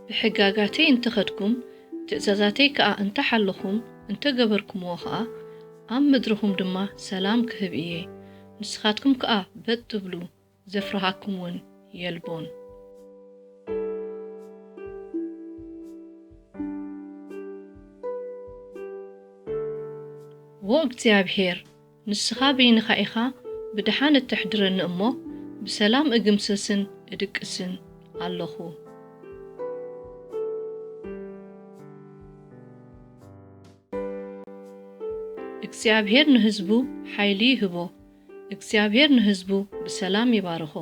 ብሕጋጋተይ እንተ ኸድኩም፣ ትእዛዛተይ ከኣ እንተ ሓለኹም፣ እንተ ገበርኩምዎ ኸኣ፣ ኣብ ምድርኹም ድማ ሰላም ክህብ እየ። ንስኻትኩም ከኣ በጥ ትብሉ፣ ዘፍርሃኩም እውን የልቦን። ዎ እግዚኣብሔር፣ ንስኻ በይንኻ ኢኻ ብደሓን እተሕድረኒ እሞ፣ ብሰላም እግምሰስን እድቅስን ኣለኹ። እግዚኣብሔር ንህዝቡ ሓይሊ ይህቦ። እግዚኣብሔር ንህዝቡ ብሰላም ይባርኾ።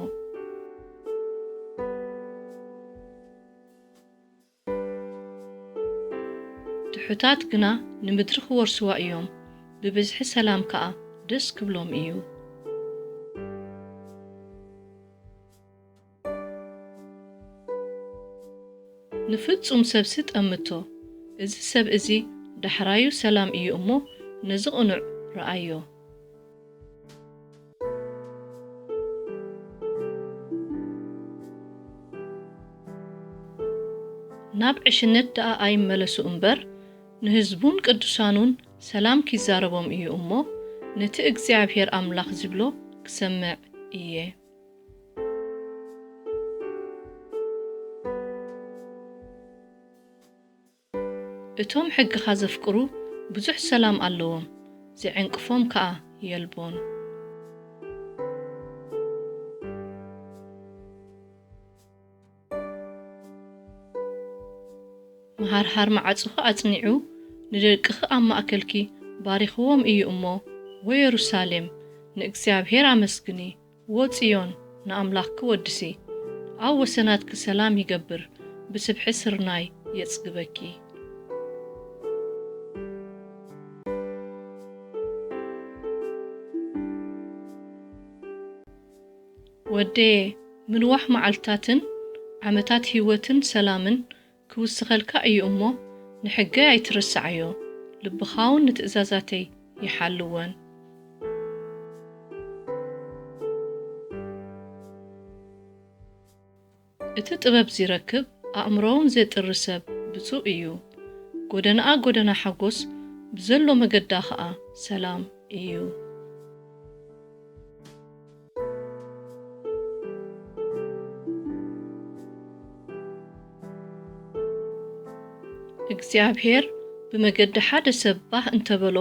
ትሑታት ግና ንምድሪ ክወርስዋ እዮም፣ ብብዝሒ ሰላም ከኣ ደስ ክብሎም እዩ። ንፍጹም ሰብሲ ጠምቶ፣ እዚ ሰብ እዚ ዳሕራዩ ሰላም እዩ እሞ፣ ነዚ ቅኑዕ ረኣዮ። ናብ ዕሽነት ደኣ ኣይመለሱ እምበር፣ ንህዝቡን ቅዱሳኑን ሰላም ኪዛረቦም እዩ እሞ፣ ነቲ እግዚኣብሔር ኣምላኽ ዚብሎ ክሰምዕ እየ። እቶም ሕግኻ ዘፍቅሩ ብዙሕ ሰላም ኣለዎም፣ ዚዕንቅፎም ከኣ የልቦን። መሃርሃር መዓጹኺ ኣጽኒዑ፣ ንደቅኺ ኣብ ማእከልኪ ባሪኽዎም እዩ እሞ፣ ወየሩሳሌም፣ ንእግዚኣብሔር ኣመስግኒ። ዎ ጽዮን፣ ንኣምላኽኪ ወድሲ። ኣብ ወሰናትኪ ሰላም ይገብር፣ ብስብሒ ስርናይ የጽግበኪ። ወደየ፣ ምንዋሕ መዓልትታትን ዓመታት ህይወትን ሰላምን ክውስኸልካ እዩ እሞ፣ ንሕገይ ኣይትረስዓዮ፣ ልብኻውን ንትእዛዛተይ ይሓልወን። እቲ ጥበብ ዚረክብ፣ ኣእምሮውን ዜጥሪ ሰብ ብጹእ እዩ። ጐደናኣ ጐደና ሓጐስ፣ ብዘሎ መገዳ ኸኣ ሰላም እዩ። እግዚኣብሔር ብመገዲ ሓደ ሰብ ባህ እንተ በሎ፣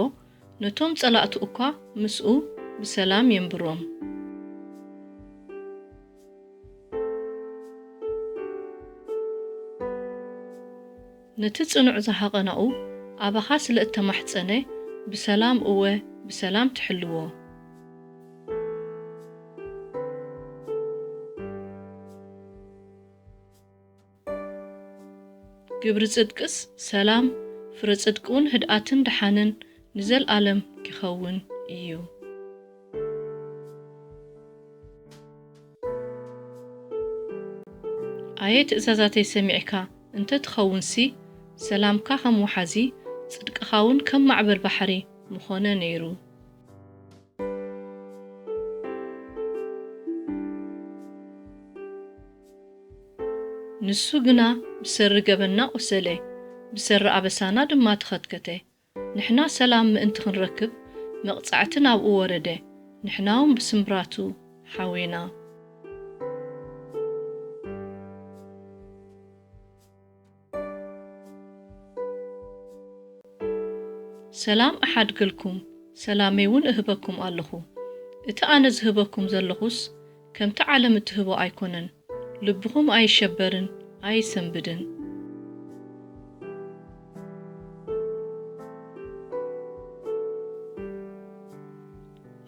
ነቶም ጸላእቱ እኳ ምስኡ ብሰላም የንብሮም። ነቲ ጽኑዕ ዝሃቐናኡ ኣባኻ ስለ እተማሕጸነ፣ ብሰላም፣ እወ፣ ብሰላም ትሕልዎ። ግብሪ ጽድቅስ ሰላም፣ ፍረ ጽድቅውን ህድኣትን ደሓንን ንዘለኣለም ኪኸውን እዩ። ኣየ ትእዛዛተይ ሰሚዕካ እንተ ትኸውንሲ፣ ሰላምካ ከም ወሓዚ፣ ጽድቅኻውን ከም ማዕበል ባሕሪ ምኾነ ነይሩ። ንሱ ግና ብሰሪ ገበንና ቈሰለ፣ ብሰሪ ኣበሳና ድማ ተኸትከተ። ንሕና ሰላም ምእንቲ ክንረክብ፣ መቕጻዕቲ ናብኡ ወረደ፣ ንሕናውን ብስምብራቱ ሓዌና። ሰላም እሓድገልኩም፣ ሰላመይ እውን እህበኩም ኣለኹ። እቲ ኣነ ዝህበኩም ዘለኹስ፣ ከምቲ ዓለም እትህቦ ኣይኮነን። ልብኹም ኣይሸበርን፣ ኣይሰንብድን።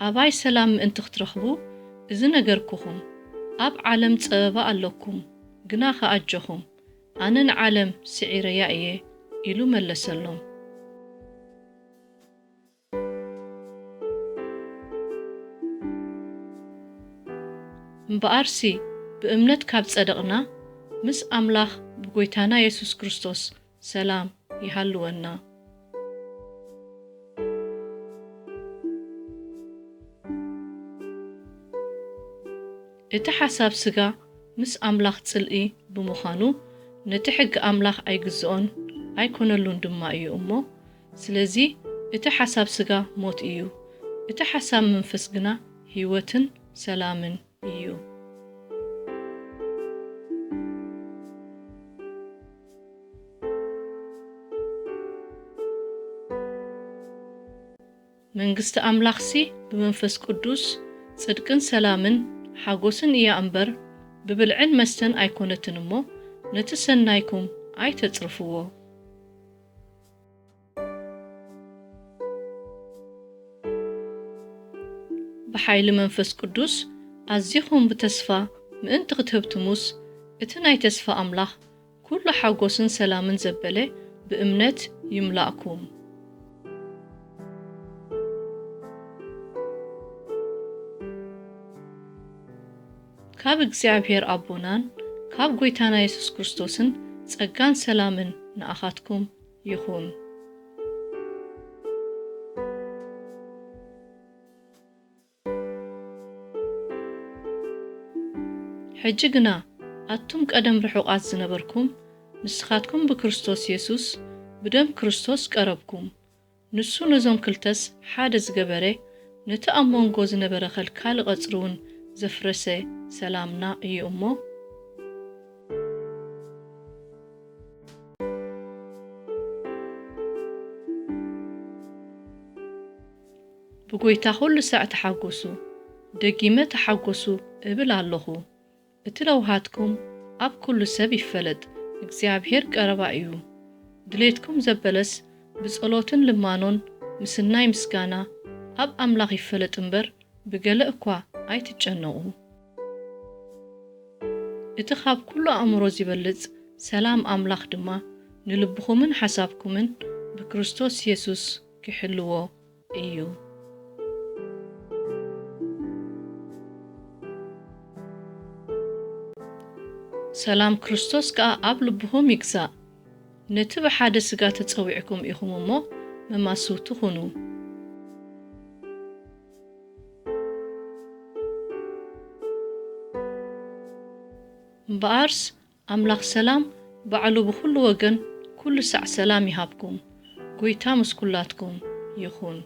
ኣባይ ሰላም ምእንቲ ክትረኽቡ፣ እዚ ነገርኩኹም። ኣብ ዓለም ጸበባ ኣለኩም፣ ግናኸ ኣጆኹም፣ ኣነ ንዓለም ስዒረያ እየ፣ ኢሉ መለሰሎም። እምበኣርሲ፣ ብእምነት ካብ ጸደቕና፣ ምስ ኣምላኽ ብጐይታና የሱስ ክርስቶስ ሰላም ይሃልወና። እቲ ሓሳብ ስጋ ምስ ኣምላኽ ጽልኢ ብምዃኑ፣ ነቲ ሕጊ ኣምላኽ ኣይግዝኦን ኣይኮነሉን ድማ እዩ እሞ፣ ስለዚ እቲ ሓሳብ ስጋ ሞት እዩ፣ እቲ ሓሳብ መንፈስ ግና ህይወትን ሰላምን እዩ። መንግስቲ ኣምላኽሲ ብመንፈስ ቅዱስ ጽድቅን ሰላምን ሓጎስን እያ እምበር፣ ብብልዕን መስተን ኣይኮነትን እሞ፣ ነቲ ሰናይኩም ኣይተጽርፍዎ። ብሓይሊ መንፈስ ቅዱስ ኣዚኹም ብተስፋ ምእንቲ ክትህብትሙስ፣ እቲ ናይ ተስፋ ኣምላኽ ኩሉ ሓጎስን ሰላምን ዘበለ ብእምነት ይምላእኩም። ካብ እግዚኣብሔር ኣቦናን ካብ ጐይታና የሱስ ክርስቶስን ጸጋን ሰላምን ንኣኻትኩም ይኹን። ሕጂ ግና ኣቱም ቀደም ርሑቓት ዝነበርኩም፣ ንስኻትኩም ብክርስቶስ የሱስ ብደም ክርስቶስ ቀረብኩም። ንሱ ነዞም ክልተስ ሓደ ዝገበረ፣ ነቲ ኣብ መንጎ ዝነበረ ከልካሊ ቐጽሪ እውን ዘፍረሰ ሰላምና እዩ እሞ፣ ብጐይታ ኹሉ ሳዕ ተሓጐሱ። ደጊመ ተሓጐሱ እብል ኣለኹ። እቲ ለውሃትኩም ኣብ ኩሉ ሰብ ይፈለጥ፣ እግዚኣብሔር ቀረባ እዩ። ድሌትኩም ዘበለስ ብጸሎትን ልማኖን ምስናይ ምስጋና ኣብ ኣምላኽ ይፈለጥ እምበር፣ ብገለ እኳ ኣይትጨነቑ። እቲ ካብ ኩሉ ኣእምሮ ዚበልጽ ሰላም ኣምላኽ ድማ ንልብኹምን ሓሳብኩምን ብክርስቶስ የሱስ ኪሕልዎ እዩ። ሰላም ክርስቶስ ከኣ ኣብ ልብኹም ይግዛእ። ነቲ ብሓደ ስጋ ተጸዊዕኩም ኢኹም እሞ፣ መማስውቲ ኩኑ። እምበኣርስ ኣምላኽ ሰላም ባዕሉ ብኹሉ ወገን ኩሉ ሳዕ ሰላም ይሃብኩም። ጐይታ ምስ ኩላትኩም ይኹን።